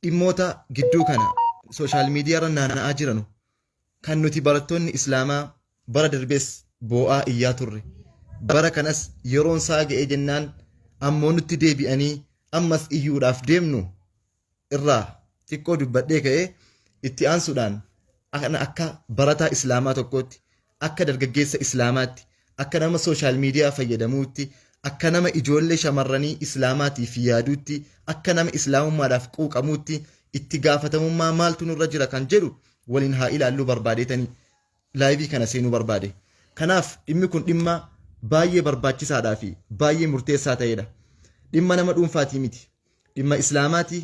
Dhimmoota gidduu kana social media irra naanna'aa jiranu kan nuti barattoonni Islaamaa bara darbees boo'aa iyyaa turre, bara kanas yeroon isaa ga'ee jennaan ammoo nutti deebi'anii ammas iyyuudhaaf deemnu irraa xiqqoo dubbadhee ka'ee, itti aansuudhaan ana akka barataa Islaamaa tokkootti, akka dargaggeessa Islaamaatti, akka nama social media fayyadamuutti, akka nama ijoollee shamarranii Islaamaatiif yaaduutti, akka nama Islaamummaadhaaf quuqamuutti itti gaafatamummaa maaltu nurra jira kan jedhu waliin haa ilaalluu barbaadeetanii live kana seenuu barbaade. Kanaaf dhimmi kun dhimma baay'ee barbaachisaadhaa fi baay'ee murteessaa ta'edha. Dhimma nama dhuunfaatii miti. Dhimma Islaamaati,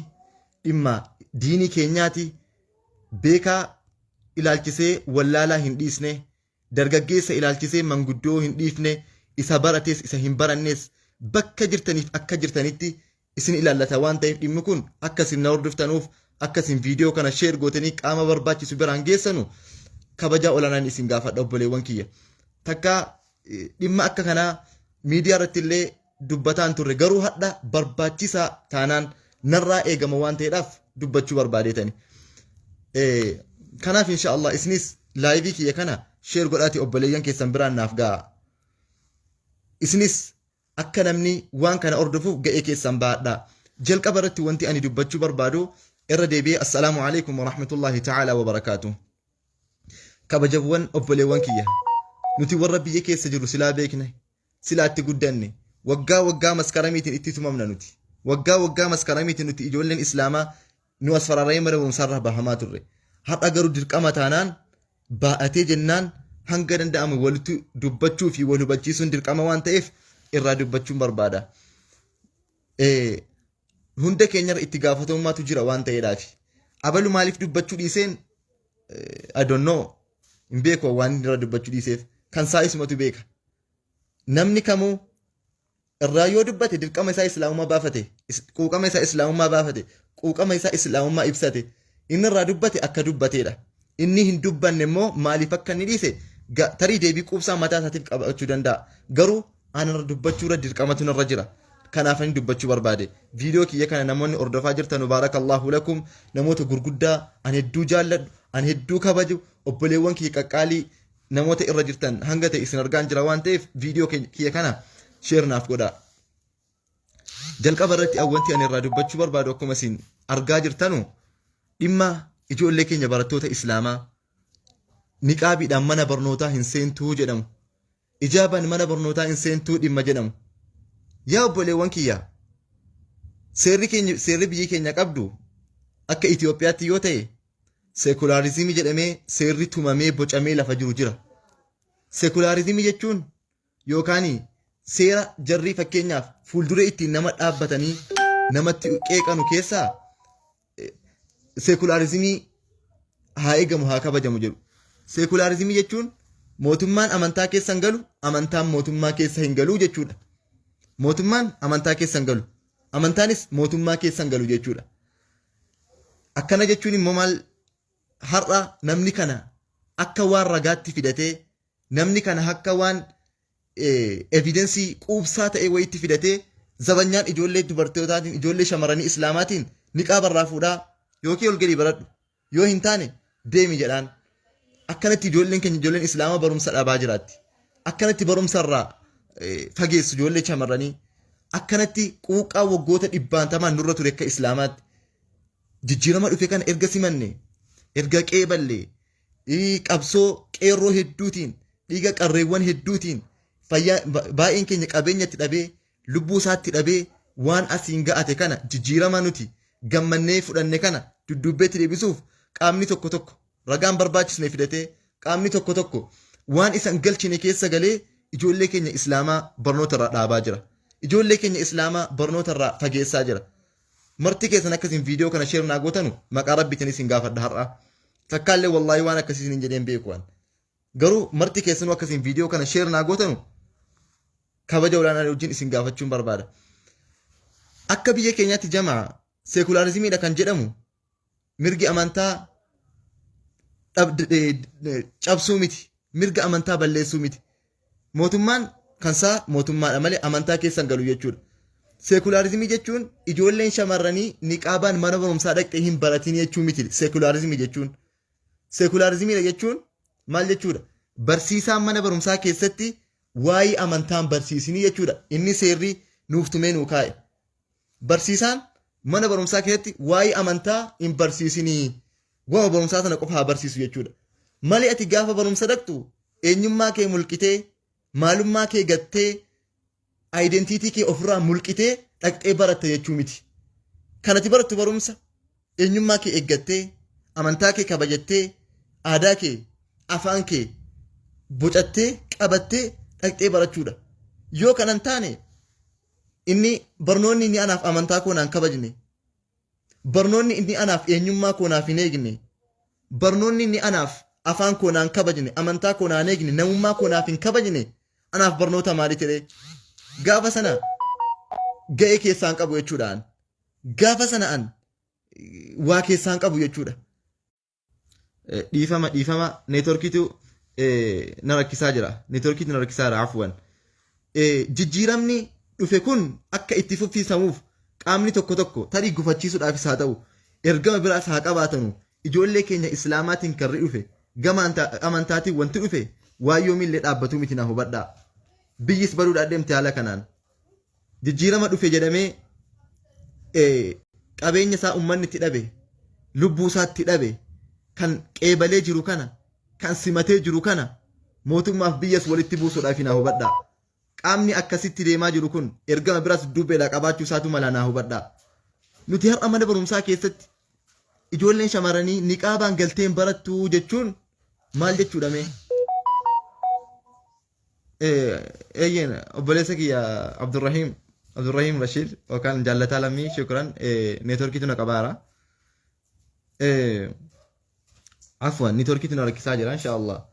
dhimma diinii keenyaati. Beekaa ilaalchisee wallaalaa hin dhiisne, dargaggeessa ilaalchisee manguddoo hin dhiifne, isa barates isa hin barannes bakka jirtaniif akka jirtanitti isin ilaallata waan ta'eef, dhimmi kun akka isin na hordoftanuuf, akka isin viidiyoo kana share gootanii qaama barbaachisu biraan geessanu kabajaa olaanaan isin gaafadha, obboleewwan kiyya. Takka dhimma akka kanaa miidiyaa irratti illee dubbataan turre, garuu hadha barbaachisaa taanaan narraa eegama waan ta'eedhaaf dubbachuu barbaadeetani. Kanaaf insha Allah isinis live kiyya kana share godhaati obboleeyyan keessan biraan naaf ga'a. Isinis akka namni waan kana hordofuuf ga'ee keessan baadhaa. Jalqaba irratti wanti ani dubbachuu barbaadu, irra deebi'ee assalaamu alaikum wa rahmatullahi ta'ala wa barakaatu. Kabajawwan obboleewwan kiyya, nuti warra biyya keessa jiru silaa beekne, silaa itti guddanne, waggaa waggaa maskaramiitiin itti tumamna nuti. Waggaa waggaa maskaramiitiin nuti ijoolleen Islaamaa nu as faraara'ee mana barumsaarraa bahamaa turre. Har'a garuu dirqama taanaan baa'atee jennaan hanga danda'ame walitti dubbachuu fi wal hubachiisuun dirqama waan ta'eef irraa dubbachuun barbaada. Hunda keenyarra itti gaafatamummaatu jira waan ta'eedhaafi. Abalu maaliif dubbachuu dhiiseen, I don't know, hin beeku. Waan inni irra dubbachuu dhiiseef kan isaa isumatu beeka. Namni kamuu irraa yoo dubbate dirqama isaa Islaamummaa baafate, quuqama isaa Islaamummaa baafate, quuqama isaa Islaamummaa ibsate. Inni irraa dubbate akka dubbateedha. Inni hin dubbanne immoo maaliif akka inni dhiise tarii deebii quubsaa mataa isaatiif qabachuu danda'a. Garuu ana irra dubbachuu irra dirqamatu narra jira. Kanaaf ani dubbachuu barbaade. Viidiyoo kiyya kana namoonni hordofaa jirtan, baarakallahu lakum, namoota gurguddaa ani hedduu jaalladhu, ani hedduu kabaju, obboleewwan kiyya qaqqaalii namoota irra jirtan hanga ta'e isin argaan jira waan ta'eef, viidiyoo kiyya kana share naaf godhaa. Jalqaba irratti wanti ani irraa dubbachuu barbaadu, akkuma isin argaa jirtanu, dhimma ijoollee keenya barattoota Islaamaa niqaabiidhaan mana barnootaa hin seentuu jedhamu. Ijaabaan mana barnootaa hin seentuu dhimma jedhamu. Yaa obboleewwan kiyya, seerri keenya, seerri biyyi keenya qabdu akka Itoophiyaatti yoo ta'e, seekulaariizimii jedhamee seerri tumamee bocamee lafa jiru jira. Seekulaariizimii jechuun yookaan seera jarrii fakkeenyaaf fuuldura ittiin nama dhaabbatanii namatti qeeqanu keessaa seekulaariizimii haa eegamu, haa kabajamu jedhu. Seekulaariizimii jechuun mootummaan amantaa keessa hin galu, amantaan mootummaa keessa hin galu jechuudha. Mootummaan amantaa keessa hin galu, amantaanis mootummaa keessa hin galu jechuudha. Akkana jechuun immoo maal? Har'a namni kana akka waan ragaatti fidatee, namni kana akka waan evidence quubsaa ta'e wayitti fidatee, zabanyaan ijoollee dubartootaatiin, ijoollee shamarranii Islaamaatiin niqaaba irraa fuudhaa yookiin ol gadi baradhu, yoo hin taane deemi jedhaan. Akkanatti ijoolleen keenya, ijoolleen Islaamaa barumsa dhabaa jiraatti. Akkanatti barumsa irraa fageessu ijoollee shamarranii. Akkanatti quuqqaa waggoota dhibbaantamaan nurra ture akka Islaamaatti. Jijjiirama dhufe kana erga simanne, erga qeeballe, qabsoo qeerroo hedduutiin, dhiiga qarreewwan hedduutiin, fayyaa baay'een keenya qabeenya itti dhabee, lubbuu isaatti dhabee waan asiin ga'ate kana, jijjiirama nuti gammannee fudhanne kana dudduubbeetti deebisuuf qaamni tokko tokko ragaan barbaachisne fidatee, qaamni tokko tokko waan isan galchine keessa galee ijoollee keenya Islaamaa barnoota irraa dhaabaa jira. Ijoollee keenya Islaamaa barnoota irraa fageessaa jira. Marti keessan akkasiin viidiyoo kana share naa gootanu maqaa Rabbiitiin isin gaafadha har'a. Takkaallee wallaahi waan akkasii isin jedheen beeku waan. Garuu marti keessanuu akkasiin viidiyoo kana share naa gootanu kabaja olaanaa wajjin isin gaafachuun barbaada. Akka biyya keenyaatti jamaa seekulaariizimiidha kan jedhamu mirgi amantaa cabsuu miti. Mirga amantaa balleessuu miti. Mootummaan kansaa mootummaadha malee amantaa keessa hin galu jechuudha. Seekulaarizimii jechuun ijoolleen shamarranii niqaabaan mana barumsaa dhaqxee hin baratin jechuu miti seekulaarizimii jechuun. Seekularizimiidha jechuun maal jechuudha? Barsiisaan mana barumsaa keessatti waa'ee amantaan barsiisinii jechuudha. Inni seerri nuuf tumee nuu kaa'e. Barsiisaan mana barumsaa keessatti waa'ee amantaa hin barsiisinii. Waa'ee barumsaa sana qofa haa barsiisu jechuudha. Malee ati gaafa barumsa dhaqxu eenyummaa kee mulqitee, maalummaa kee gattee, identity kee ofirraa mulqitee dhaqxee baratta jechuu miti. Kan ati barattu barumsa eenyummaa kee eeggattee, amantaa kee kabajattee, aadaa kee, afaan kee bocattee, qabattee dhaqxee barachuudha. Yoo kana hin taane inni barnoonni inni anaaf amantaa koo naan kabajne, barnoonni inni anaaf eenyummaa koo naaf hin eegne, barnoonni inni anaaf afaan koo naan kabajne, amantaa koo naan eegne, namummaa koo naaf hin kabajne, anaaf barnoota maalii ta'e? Gaafa sana ga'ee keessaan qabu jechuudhaan. Gaafa sana an waa keessaan qabu jechuudha. Dhiifama, dhiifama, neetworkiitu na rakkisaa jira. Neetworkiitu na rakkisaa jira, afwan. Jijjiiramni dhufe kun akka itti fufsiisamuuf qaamni tokko tokko tarii gufachiisuudhaafis haa ta'u, ergama biraas haa qabaatanu, ijoollee keenya islaamaatiin karri dhufe, gama amantaatiin wanti dhufe waan yoomillee dhaabbatuu miti, na hubadhaa. Biyyis baduudhaan deemte haala kanaan. Jijjiirama dhufe jedhamee qabeenya isaa uummanni itti dhabe, lubbuu isaa itti dhabe, kan qeebalee jiru kana, kan simatee jiru kana mootummaaf biyyas walitti buusuudhaaf, na hubadhaa. Qaamni akkasitti deemaa jiru kun ergama biraas dudduubeedhaa qabaachuu isaatu mala, naa hubadhaa. Nuti har'a mana barumsaa keessatti ijoolleen shamarranii niqaabaan galteen barattuu jechuun maal jechuudha mee? Eeyyeen, obboleessa kiyya Abdurrahiim Rashiid yookaan Jaallataa Lammii, shukran, neetworkiitu na qabaara. Afwan, neetworkiitu na rakkisaa jira, insha Allah.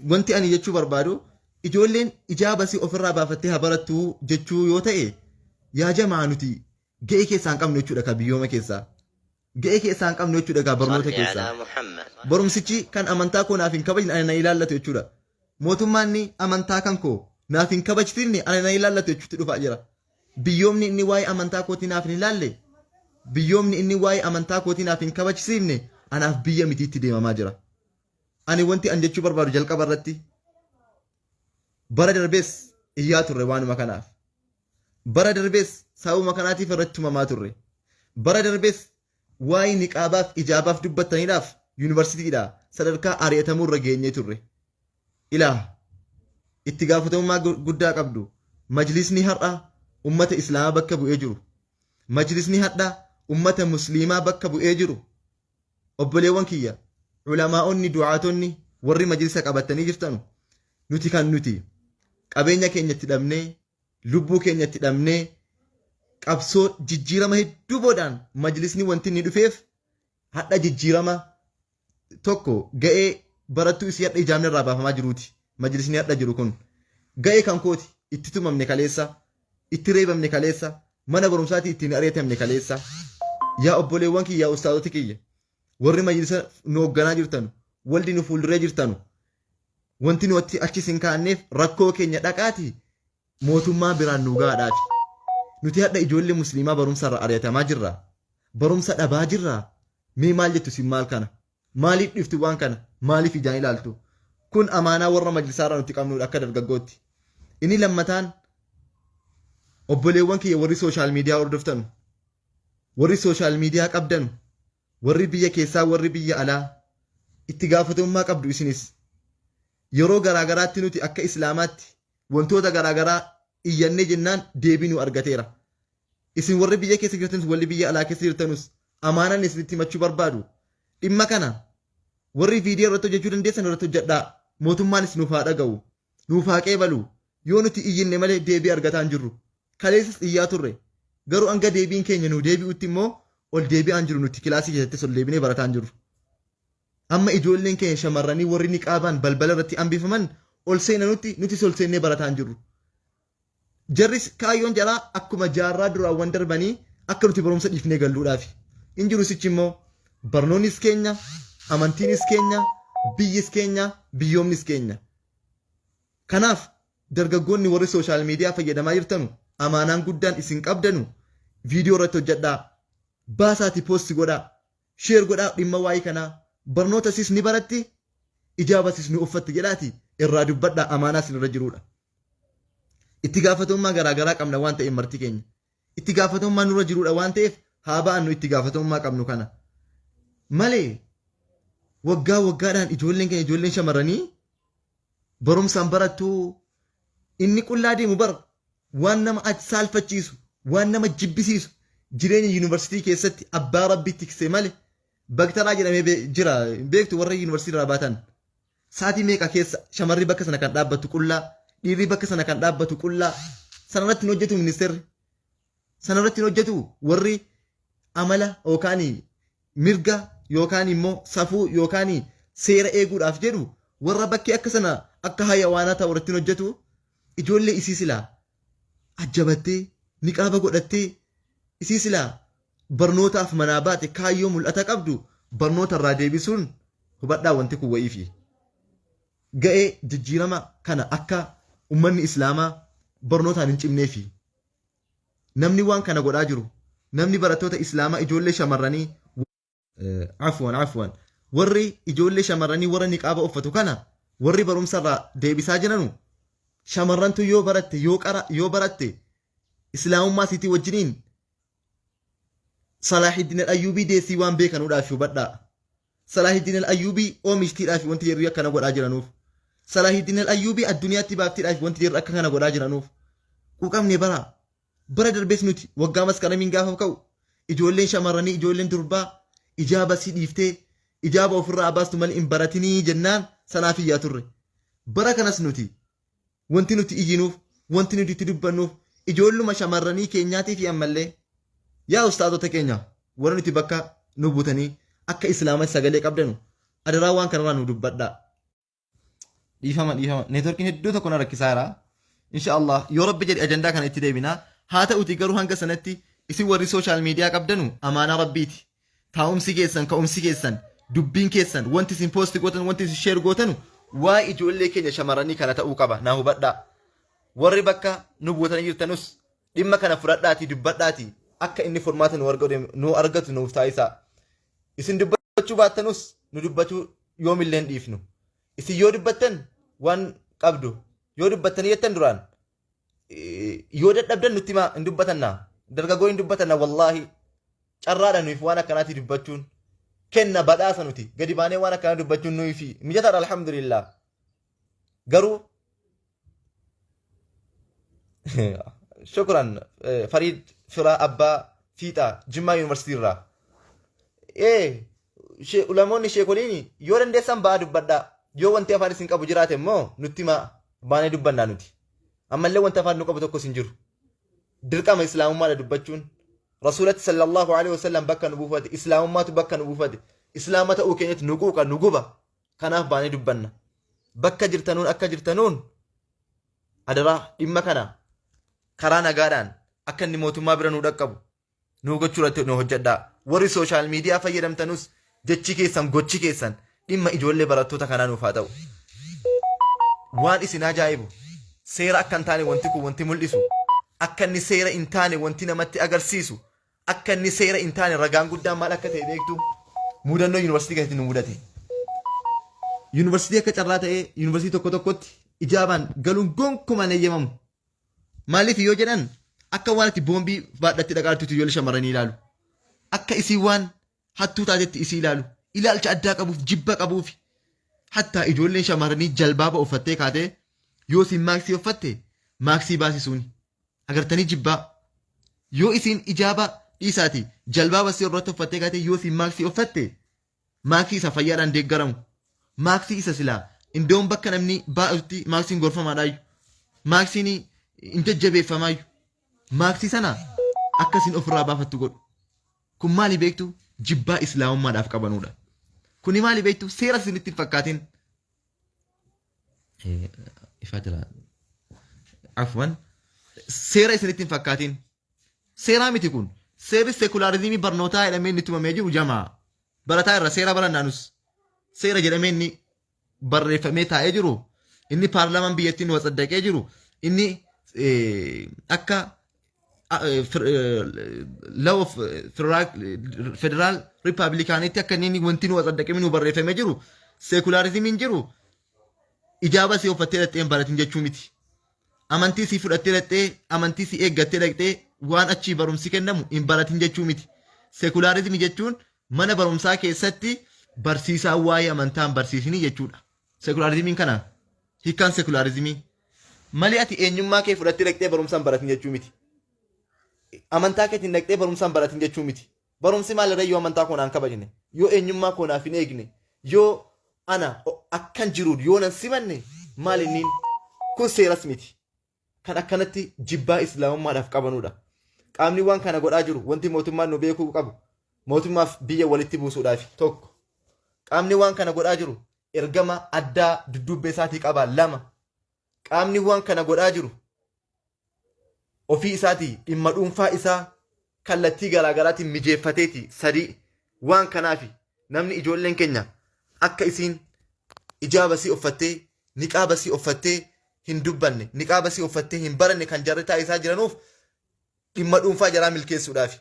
Wanti ani jechuu barbaadu, ijoolleen ijaaba isii ofirraa baafattee haa barattuu jechuu yoo ta'e, yaa jamaa, nuti ga'ee keessaa hin qabnu jechuudha ka biyyooma keessaa. Ga'ee keessaa hin qabnu jechuudha ka barnoota صل keessaa. على محمد. Barumsichi kan amantaa koo naaf hin kabajne ana na ilaallatu jechuudha. Mootummaan amantaa kan koo naaf hin kabajtinne ana na ilaallatu jechuutti dhufaa jira. Biyyoomni inni waa'ee amantaa kootii naaf hin ilaalle, biyyoomni inni waa'ee amantaa kootii naaf hin kabajsiifne anaaf biyya mitiitti deemamaa jira. Ani wanti an jechuu barbaadu, jalqaba irratti bara darbees iyyaa turre waanuma kanaaf. Bara darbees sababuma kanaatiif irratti tumamaa turre. Bara darbees waa'ee niqaabaaf ijaabaaf dubbattaniidhaaf yuunivarsiitiidha sadarkaa ari'atamuu irra geenyee turre. Ilaa, itti gaafatamummaa guddaa qabdu. Majlisni har'a ummata islaamaa bakka bu'ee jiru. Majlisni har'a ummata musliimaa bakka bu'ee jiru. Obboleewwan kiyya, ulamaa'onni, du'aatonni, warri majlisa qabatanii jirtanu, nuti kan nuti qabeenya keenya itti dhabnee, lubbuu keenya itti dhabnee, qabsoo jijjiirama hedduu boodaan majlisni wanti inni dhufeef hadha jijjiirama tokko ga'ee barattuu isii hadha ijaamni irraa baafamaa jiruuti. Majlisni hadha jiru kun ga'ee kan kooti. Itti tumamne kaleessa, itti reebamne kaleessa, mana barumsaatii ittiin ari'atamne kaleessa. Yaa obboleewwan kiyya, yaa ustaazota kiyya, warri majlisa nu hoogganaa jirtanu, waldi nu fuulduree jirtanu, wanti nu achi isin kaa'anneef rakkoo keenya dhaqaati mootummaa biraan nu gahaadhaafi. Nuti hadha ijoollee musliimaa barumsa irra ari'atamaa jirra. Barumsa dhabaa jirra. Mee maal jettu isin maal kana? Maaliif dhiftu waan kana? Maaliif ijaan ilaaltu? Kun amaanaa warra majlisaa irraa nuti qabnudha akka dargaggootti. Inni lammataan, obboleewwan kiyya warri social media hordoftanu, warri social media qabdanu, warri biyya keessaa, warri biyya alaa, itti gaafatamummaa qabdu isinis. Yeroo garaagaraatti nuti akka islaamaatti wantoota garaagaraa iyyannee jennaan deebii nu argateera. Isin warri biyya keessa jirtanus, warri biyya alaa keessa jirtanus, amaanaan isinitti himachuu barbaadu. Dhimma kana warri viidiyoo irratti hojjechuu dandeessan irratti hojjedhaa. Mootummaanis nuuf haa dhaga'u. Nuuf haa qeebalu. Yoo nuti iyyinne malee deebii argataa hin jirru. Kaleessas iyyaa turre. Garuu hanga deebiin keenya nu deebi'utti immoo ol deebi'aan jiru, nuti kilaasii keessattis ol deebinee barataa hin jirru. Amma ijoolleen keenya shamarranii warri niqaabaan balbala irratti hambifaman ol seenanutti nutis ol seennee barataa hin jirru. Jarris kaayyoon jaraa akkuma jaarraa duraawwan darbanii akka nuti barumsa dhiifnee galluudhaafi. In jiru sichi immoo barnoonnis keenya, amantiinis keenya, biyyis keenya, biyyoomnis keenya. Kanaaf dargaggoonni warri social media fayyadamaa jirtanu Amaanaan guddaan isin qabdanu viidiyoo irratti hojjedhaa. Baasaati post godhaa. Share godhaa dhimma waa'ee kanaa. Barnoota sis ni baratti, ijaaba sis ni uffatti jedhaati irraa dubbadhaa amaanaa isin irra jirudha. Itti gaafatamummaa garaagaraa qabna waan ta'eef marti keenya. Itti gaafatamummaa nurra jirudha waan ta'eef haa ba'annu itti gaafatamummaa qabnu kana. Malee waggaa waggaadhaan ijoolleen keenya ijoolleen shamarranii barumsaan barattuu inni qullaa deemu bar waan nama saalfachiisu, waan nama jibbisiisu jireenya yuunivarsiitii keessatti abbaa rabbi tikse malee baktaraa jedhamee jira beektu warra yuunivarsiitii irraa baatan. Sa'aatii meeqa keessa shamarri bakka sana kan dhaabbattu qullaa, dhiirri bakka sana kan dhaabbatu qullaa. Sanarratti hin hojjetu ministeerri. Sanarratti hin hojjetu warri amala yookaan mirga yookaan immoo safuu yookaan seera eeguudhaaf jedhu warra bakkee akka sana akka hayawaanaa ta'u irratti hin hojjetu. Ijoollee isii silaa ajjabattee niqaaba godhattee isii silaa barnootaaf manaa baate kaayyoo mul'ata qabdu barnoota irraa deebisuun hubadhaa wanti kun wayiifi. Ga'ee jijjiirama kana akka ummanni islaamaa barnootaan hin cimneefi. Namni waan kana godhaa jiru, namni barattoota islaamaa ijoollee shamarranii, afwan afwan, warri ijoollee shamarranii warra niqaaba uffatu kana warri barumsa irraa deebisaa jiranu shamarrantu yoo baratte yoo qara yoo baratte islaamummaa isiitii wajjiniin Salaahiddin al-Ayyuubii deessii waan beekanuudhaaf hubadhaa. Salaahiddin al-Ayyuubii oomishtiidhaaf wanti jarri akkana godhaa jiranuuf. Salaahiddin al-Ayyuubii addunyaatti baaftiidhaaf wanti jarri akka kana godhaa jiranuuf. Quuqamne bara. Bara darbees nuti waggaa maskaramiin gaafa ka'u ijoolleen shamarranii ijoolleen durbaa ijaaba si dhiiftee ijaaba ofirraa baastu malee hin baratinii jennaan sanaaf iyyaa turre. Bara kanas nuti wanti nuti iyyinuuf, wanti nuti itti dubbannuuf ijoolluma shamarranii keenyaatii fi ammallee yaa ustaazota keenya warra nuti bakka nu buutanii akka islaamatti sagalee qabdanu adaraa waan kanarraa nu dubbadhaa. Dhiifama dhiifama neetworkiin hedduu tokko na rakkisaa jira. Insha Allah yoo rabbi jedhe ajandaa kana itti deebina. Haa ta'uti garuu hanga sanatti isin warri social media qabdanu amaanaa rabbiiti. Taa'umsi keessan, ka'umsi keessan, dubbiin keessan, wanti isin post gootan, wanti isin share gootanu waa'ee ijoollee keenya shamarranii kana ta'uu qaba. Naa hubadhaa. Warri bakka nu buutanii jirtanus dhimma kana fudhadhaatii dubbadhaatii akka inni furmaata nu argatu nuuf taasisaa. Isin dubbachuu baattanus nu dubbachuu yoomillee hin dhiifnu. Isin yoo dubbattan waan qabdu yoo dubbattanii jettan duraan yoo dadhabdan nutti himaa hin dubbatanna. Dargaggoo hin dubbatanna wallaahi. Carraadha nuyiif waan akkanaatii dubbachuun. Kenna badhaasa nuti gadi baanee waan akkanaa dubbachuun nuyiif mijataadha alhamdulillah. Garuu shukran Fariid Firaa Abbaa Fiixaa Jimmaa Yuunivarsiitii irraa. Ee ulamoonni sheekoliin yoo dandeessan ba'aa dubbadhaa. Yoo wanti afaan isin qabu jiraate immoo nutti himaa baanee dubbannaa nuti. Ammallee wanti afaan nu qabu tokkos hin jiru. Dirqama islaamummaadha dubbachuun. Rasuulatti sallallahu alaihi wasallam bakka nu buufate, islaamummaatu bakka nu buufate, islaama ta'uu keenyatti nu quuqa, nu guba. Kanaaf baanee dubbanna. Bakka jirtanuun akka jirtanuun adaraa dhimma kana karaa nagaadhaan akka inni mootummaa bira nu dhaqqabu nu gochuu irratti nu hojjedhaa. Warri social media fayyadamtanus jechi keessan gochi keessan dhimma ijoollee barattoota kanaa nuuf haa ta'u. Waan isin ajaa'ibu seera akka hin taane wanti kun wanti mul'isu akka inni seera hin taane wanti namatti agarsiisu akka inni seera hin taane ragaan guddaan maal akka ta'e beektu mudannoo yuunivarsiitii keessatti nu mudate. Yuunivarsiitii akka carraa ta'ee yuunivarsiitii tokko tokkotti ijaabaan galuun gonkumaan hin eeyyamamu. Maaliif yoo jedhan akka waan itti boombii baadhatti dhaqaartutti ijoollee shamarranii ilaalu. Akka isii waan hattuu taatetti isii ilaalu. Ilaalcha addaa qabuuf jibba qabuuf. Hattaa ijoolleen shamarranii jalbaaba uffattee kaatee yoo isin maaksii uffatte maaksii baasisuuni. Agartanii jibbaa. Yoo isin ijaaba dhiisaati jalbaaba si irratti uffattee kaatee yoo isin maaksii uffatte maaksii isa fayyaadhaan deeggaramu. Maaksii isa silaa indoon bakka namni baa'utti maaksiin gorfamaadhaayyu. Maaksiin hin jajjabeeffamaayyu. Maaksii sana akka isin ofirraa baafattu godhu. Kun maali beektu? Jibbaa islaamummaadhaaf qabanuudha. Kuni maali beektu? Seera isinitti hin fakkaatin. Ifaa jira. Afwan. Seera isinitti hin fakkaatin. Seeraa miti kun. Seerri sekulaariizimii barnootaa jedhamee inni tumamee jiru jamaa. Barataa irra seera barannaa nus. Seera jedhamee inni barreeffamee taa'ee jiru. Inni paarlaamaan biyyattiin nu tsaddaqee jiru. Inni akka Law of Federal Republicanitti akka inni wanti nu asaddaqee nu barreeffamee jiru, secularismiin jiru ijaaba si uffattee dhaqxee hin baratin jechuu miti. Amantii si fudhattee dhaqxee, amantii si eeggattee dhaqxee waan achii barumsi kennamu hin baratin jechuu miti. Secularismii jechuun mana barumsaa keessatti barsiisaa waa'ee amantaa hin barsiisinii jechuudha. Secularismiin kana hiikkaan secularismii. Malee ati eenyummaa kee fudhattee dhaqxee barumsa hin baratin jechuu miti. Amantaa keetiin dhaqxee barumsa hin baratin jechuu miti. Barumsi maalirra yoo amantaa koo naan kabajne, yoo eenyummaa koo naaf hin eegne, yoo ana akkan jiruun yoo nan simanne, maal inniin kun seeras miti. Kan akkanatti jibbaa Islaamummaadhaaf qabanudha. Qaamni waan kana godhaa jiru, wanti mootummaan nu beekuu qabu, mootummaaf biyya walitti buusuudhaaf tokko. Qaamni waan kana godhaa jiru ergama addaa dudduubbee isaatii qaba lama. Qaamni waan kana godhaa jiru ofii isaatii dhimma dhuunfaa isaa kallattii garaagaraatiin mijeeffateeti sadii. Waan kanaaf namni ijoolleen keenya akka isiin ijaaba sii uffattee, niqaaba sii uffattee hin dubbanne, niqaaba sii uffattee hin baranne kan jarri taasisaa jiranuuf dhimma dhuunfaa jaraa milkeessuudhaafi.